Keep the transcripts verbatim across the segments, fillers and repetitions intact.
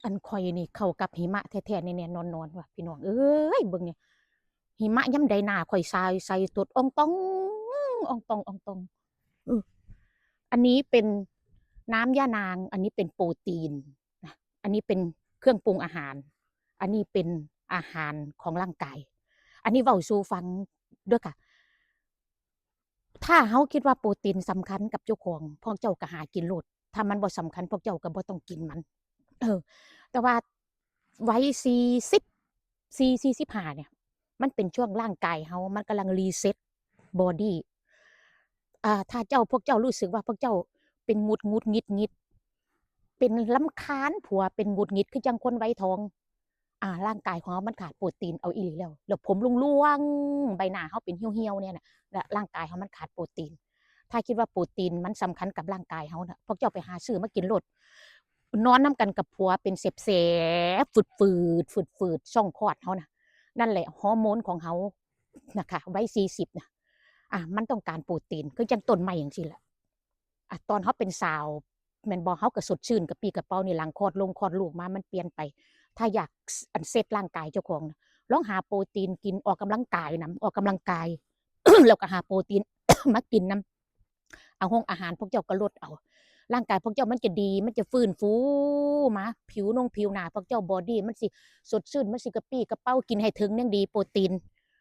อันข่อยนี่เข้ากับหิมะแท้ๆ แน่ๆ นอนๆ ว่ะพี่น้องเอ้ย เบิ่งนี่ หิมะยามใดหน้าข่อยใส ใสตดอ่องต่อง อ่องต่อง อ่องต่อง เออ อันนี้เป็นน้ำย่านาง อันนี้เป็นโปรตีนนะ อันนี้เป็นเครื่องปรุงอาหาร อันนี้เป็นอาหารของร่างกาย อันนี้เว้าสู่ฟังเด้อค่ะ ถ้าเฮาคิดว่าโปรตีนสำคัญกับเจ้าของ พวกเจ้าก็หากินโลด ถ้ามันบ่สำคัญ พวกเจ้าก็บ่ต้องกินมัน เออ แต่ว่าวัยสี่สิบ สี่ สี่สิบห้า เนี่ย มันเป็นช่วงร่างกายเฮา มันกำลังรีเซ็ตบอดี้ อ่า ถ้าเจ้า พวกเจ้ารู้สึกว่าพวกเจ้าเป็นหงุดหงุดหงิดหงิด เป็นรำคาญผัว เป็นหงุดหงิดคือจั่งคนวัยทอง อ่า ร่างกายของเฮามันขาดโปรตีน เอาอีหลีแล้ว แล้วผมร่วงๆ ใบหน้าเฮาเป็นเหี่ยวๆ เนี่ยน่ะ และร่างกายเฮามันขาดโปรตีน ถ้าคิดว่าโปรตีนมันสำคัญกับร่างกายเฮาน่ะ พวกเจ้าไปหาซื้อมากินโลด นอนนำกันกับผัวเป็นแสบๆ ฝืดๆ ฝืดๆ ช่องคลอดเฮาน่ะ นั่นแหละฮอร์โมนของเฮานะคะ วัยสี่สิบน่ะ อ่ะ มันต้องการโปรตีน คือจั่งต้นไม้จั่งซี้แหละ อ่ะ ตอนเฮาเป็นสาว แม่นบ่ เฮาก็สดชื่นกระปรี้กระเปร่านี่ หลังคลอดลงคลอดลูกมามันเปลี่ยนไป ถ้าอยาก อัน เซตร่างกายเจ้าของน่ะ ลองหาโปรตีนกิน ออกกำลังกายนำ ออกกำลังกาย แล้วก็หาโปรตีน มากินนำ เอาห้องอาหารพวกเจ้าก็ลดเอา ร่างกายพวกเจ้ามันจะดี มันจะฟื้นฟูมา ผิวนงผิวหน้าพวกเจ้าบอดี้มันสิสดชื่น มันสิกระปรี้กระเปร่า กินให้ถึงยังดีโปรตีน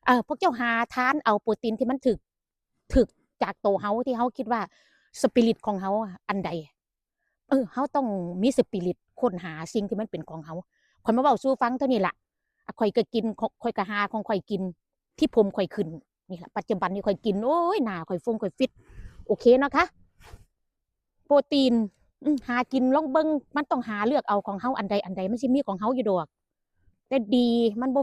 เออ พวกเจ้าหาทานเอาโปรตีนที่มันถูก ถูกจากตัวเฮา ที่เฮาคิดว่าสปิริตของเฮาอะอันใด เออ เฮาต้องมีสปิริตค้นหาสิ่งที่มันเป็นของเฮา ข้อยมาเว้าสู่ฟังเท่านี้ล่ะ อ่ะ ข้อยก็กิน ข้อย ข้อยก็หาของข้อยกิน ที่ผมข้อยขึ้น นี่ล่ะ ปัจจุบันนี้ข้อยกิน โอ้ย หน้าข้อยฟงข้อยฟิต โอเคเนาะคะ โปรตีน อืม หากินลองเบิ่ง มันต้องหาเลือกเอาของเฮาอันใดอันใด มันสิมีของเฮาอยู่ดอก แต่ดี มันบ่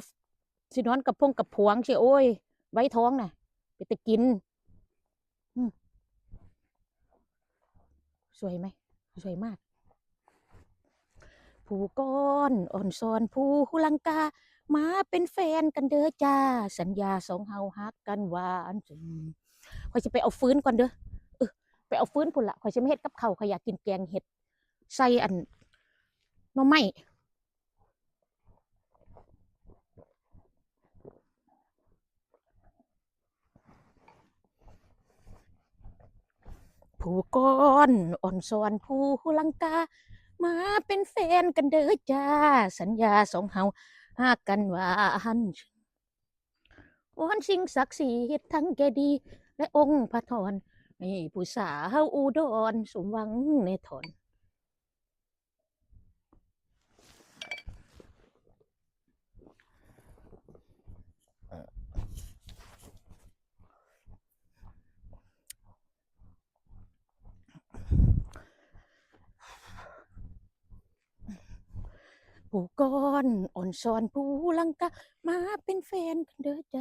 สินอนกับพงกับผวงเสีย โอ้ย ไว้ท้องน่ะ ไปแต่กิน อืม สวยไหม สวยมาก ผู้ก่อนอ่อนสอนผู้ลังกา มาเป็นแฟนกันเด้อจ้า สัญญาสองเฮาฮักกันหวาน อืม ข้อยสิไปเอาฟืนก่อนเด้อ เออ ไปเอาฟืนพุ้นละ ข้อยสิมาเฮ็ดกับข้าว ข้อยอยากกินแกงเห็ด ใส่อัน หน่อไม้ ผู้ก่อนอ่อนสอนผู้ลังกา มาเป็นแฟนกันเด้อจ้า สัญญาสองเฮาฮักกันหวาน วอนสิ่งศักดิ์สิทธิ์ทั้งเจดีย์และองค์พระธร ให้ผู้สาวอุดรสมหวังแน่ทอน ผู้ก่อนอ่อนสอนผู้ลังกา มาเป็นแฟนกันเด้อจ้า